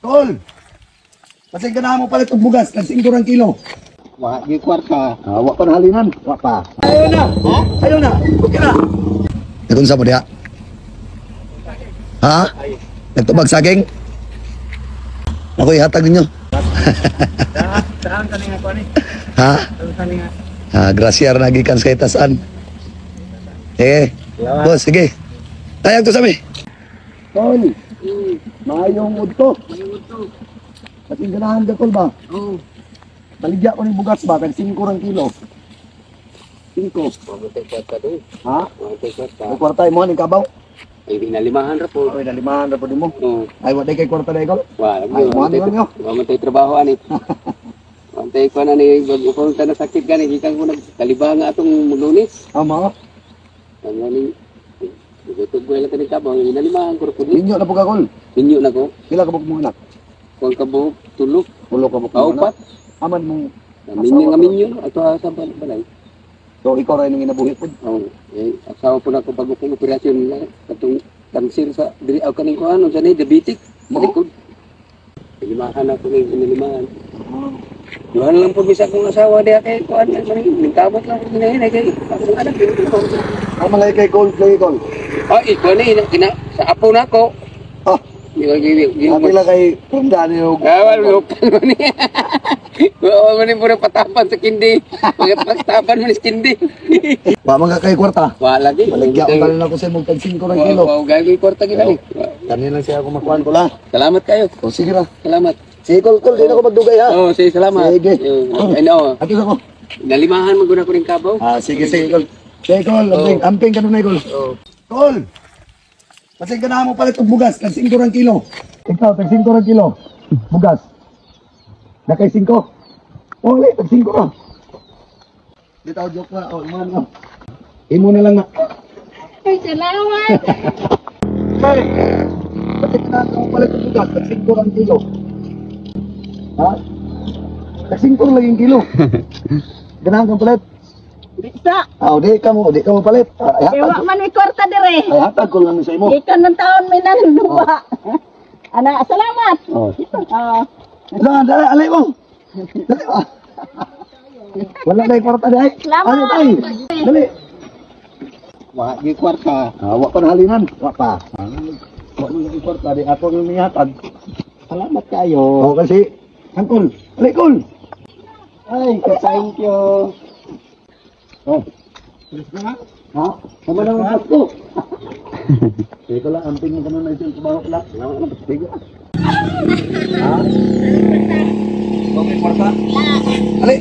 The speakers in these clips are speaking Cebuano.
Tol! Pasig ka na mo palit og bugas, tag 5 rang kilo. Wa gi kwarta. Ah, wa pa na halinan. Wa pa. Ayaw na. Ha? Ayaw na. Okay na. Nagunsa mo diha? Ha? Nagtubag saging? Ako ihatag ninyo. Saan ka nga ni? Ha? Saan nga? Ah, graciar na gikan sa itasan. Sige. Boss, sige. Tayag to sa mi. Tol, maayong udto. Kasing ganahan ka, tol ba? Oo. Baligya ko ng bugas ba? Tag 5 rang kilo. 5. Mamatay kwarta do. Ha? Mamatay kwarta. Ang kwarta mo ni kabaw? Ay ginalimahan ra po. Ay, nalimahan ra po nimo. Oo. Ay, wa day kay kwarta day kol. Wa Ay, mo ani lang yo. Mamatay trabaho ani. Mamatay ko na ni bago ko ta na sakit gani gikan ko nagkalibang atong Lunes. Amo. Ang ni Gutog ko lang kani kabaw, ginalimahan ko ra pud. Ninyo na po ka kol. Ninyo na ko. Pila ka buok mo anak? Kung kabuok tulo, Tulo ka buok mo anak. kaupat. Aman mong Minyo nga minyo ato sa balay. So ikaw ra nang ginabuhi pud. Oh, eh, asawa po na ko bago kong operasyon na katong kanser sa diri aw kaning kuan unsa ni diabetic. Malikod. Limahan ako ni inilimahan. Duha na lang po bisa kong asawa diha kay kuan man ningkamot lang ko ginahinay kay akong anak dili ko. Ang malay kay kol, kay kol. Ah, ikaw ni kina sa apo nako. Ah, Gi gi pila kay prenda ni og. Ah, wala lokal man ni. Wa man ni puro patapan sa kindi. Mga patapan man sa kindi. Wa man ka kay kwarta. Wala lagi. Baligya ko tanan ako sa imong tag 5 rang kilo. Wa gay kwarta gid ani. Kani lang siya ako makuan ko lang. Salamat kayo. O sige ra. Salamat. Sige kol, kol, di na ako magdugay ha. Oh, sige, salamat. Sige. Ay, no. Ato sa ko. Nalimahan mo guna ko rin kabaw. Ah, sige, sige kol. Sige kol, amping, amping kanunay kol. Oh. Kol! Pasig ka na mo palit og bugas, tag 5 rang kilo. Ikaw, tag 5 rang kilo. Bugas. Nakay 5. Oh, wala, tag 5 ra. Di tao joke na. Oh, imo na. Imo na lang na. Ay, salamat. Hey! Pasig ka na mo palit og bugas, tag 5 rang kilo. Ha? Tag 5 lang yung kilo. Ganahan kang palit. Bisa. Ah, di ka mo palit. Ah, ay Eh, wa hatag. man may kwarta dire. Ay hatag ko lang sa imo. Ikaw ng taon may nanuwa. Ana, salamat. Oh. Ah, Dali, dali, alay mo. Dali ba? Wala na yung kwarta dahil. Salamat. Ano tayo? Dali. Wa gi kwarta. Ah, wa pa na halinan. Wa pa. Wa na yung kwarta. Di ako ng nihatag. Salamat kayo. Oh, kasi, angkol. Alay, kol. Ay, ka thank you. Oh. Ha? Tama na ang Pasko. Sige lang, amping mo ganun na ito yung trabaho ko lang. Sige. Ha? Okay, kwarta? Alay.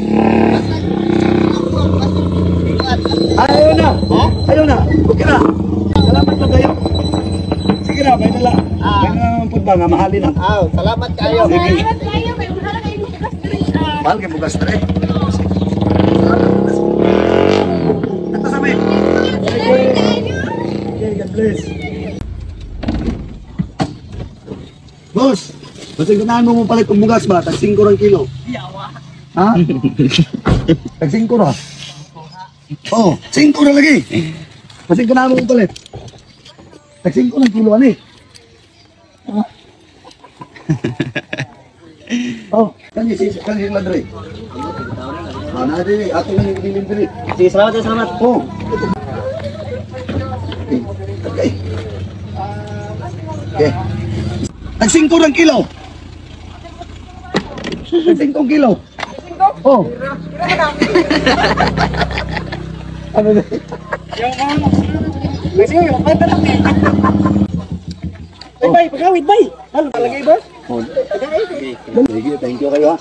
Ayaw na. Ayaw na. Okay na. Salamat lang kayo. Sige na, may nala. May nala naman po ba nga, mahalin na. Ah, salamat kayo. Sige. Salamat kayo. May mahal kayo bukas diri. Ah. Mahal kayo bugas na eh. Ito sa amin. Salamat kayo. Okay, God bless. Boss, basta ganahan mo palit og bugas ba? Tag 5 rang kilo. Yawa. Ha? Tag 5 ra. Oh, 5 ra lagi. Basta ganahan mo palit. Tag 5 lang kilo ani. Ha? Oh, kani si kani sila dre. Ah, na diri ato lang yung bilin diri. Sige, salamat, salamat. Oh. Okay. Okay. Okay. Tag 5 rang kilo. Tag 5 kilo. Oh. Ano na? Sige, kwenta lang eh. Bay, bay, pagawid, bay. Halo, palagay ba? Oh. Sige, thank you kayo ha.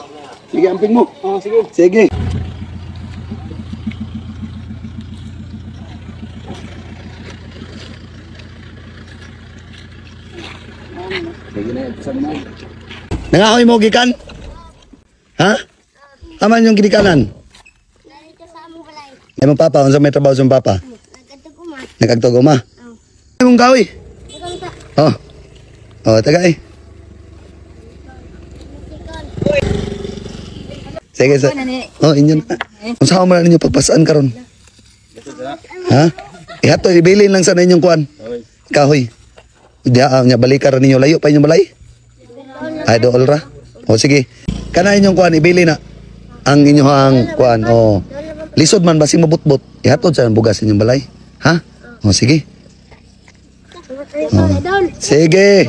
Sige, amping mo. Oh, sige. Sige. Sige na, sa na. Nangahoy mo gikan? Ha? Aman yung ginikanan? Narito sa among balay. Ay mong papa, unsa may trabaho sa mong papa? Nagkatuguma. Nagagtuguma. Oh. Ay mong kahoy. Ikaw ta. Oh. Oh, taga eh. Sige sa. Oh, inyo na. Unsa man ninyo pagpasaan karon? Ha? Ihato ibilin lang sa inyong kuan. Kahoy. Diya nya balikan ra ninyo layo pa inyong balay. Ay, dool ra. O sige. Kana inyong kuan ibili na ang inyong kuan o lisod man basing mabutbot. Ihatod sa bugas inyong balay. Ha? O sige. Idol. Sige.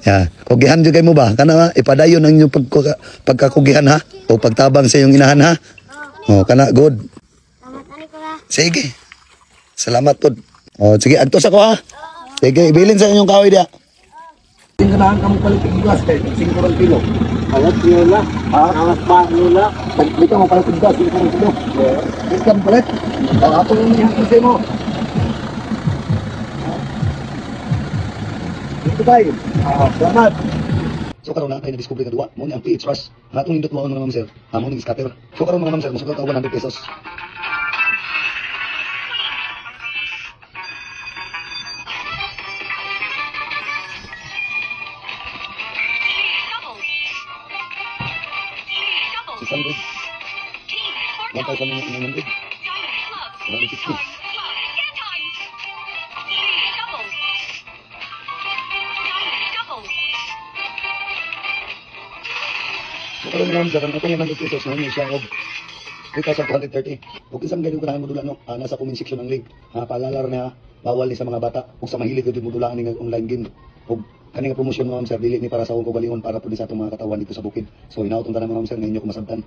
Ya, kugihan jud kay mo ba? Kana ba? Ipadayon ang inyong pagkakugihan ha o pagtabang sa inyong inahan ha. O kana good. Salamat ani ko ha. Sige. Salamat pod. O sige, agtos ako ha. Sige, ibilin sa inyong kahoy diya. Ganahan ka mo palit og bugas kay 5 rang kilo. Alat nila. Ha? Alat pa nila. Di ka mo palit og bugas, 5 rang kilo. Di ka mo palit. O ato yung ihatod sa imo. Dito tayo. Ah, salamat. So karon na tayo na-discover ka duwa. Mo ni ang PH Rush. Ang atong nindot mo mga ma'am sir. Amo ning scatter. So karon mga ma'am sir, mosukat ka 100 pesos. 600. 1,900. 160. So karon mga ma'am sir, ang atong 100 pesos na siya og 3,230. Ug isang ganyan ganahan mo dula no, nasa comment section ang link. Paalala ra niya, bawal ni sa mga bata ug sa mahilig gyud mo dulaan ning online game. Ug kani nga promosyon mga ma'am sir, dili ni para sa akong kaugalingon, para pud ni sa atong mga katawan dito sa bukid. So hinaot tanan mga ma'am sir nga inyo kumasabtan.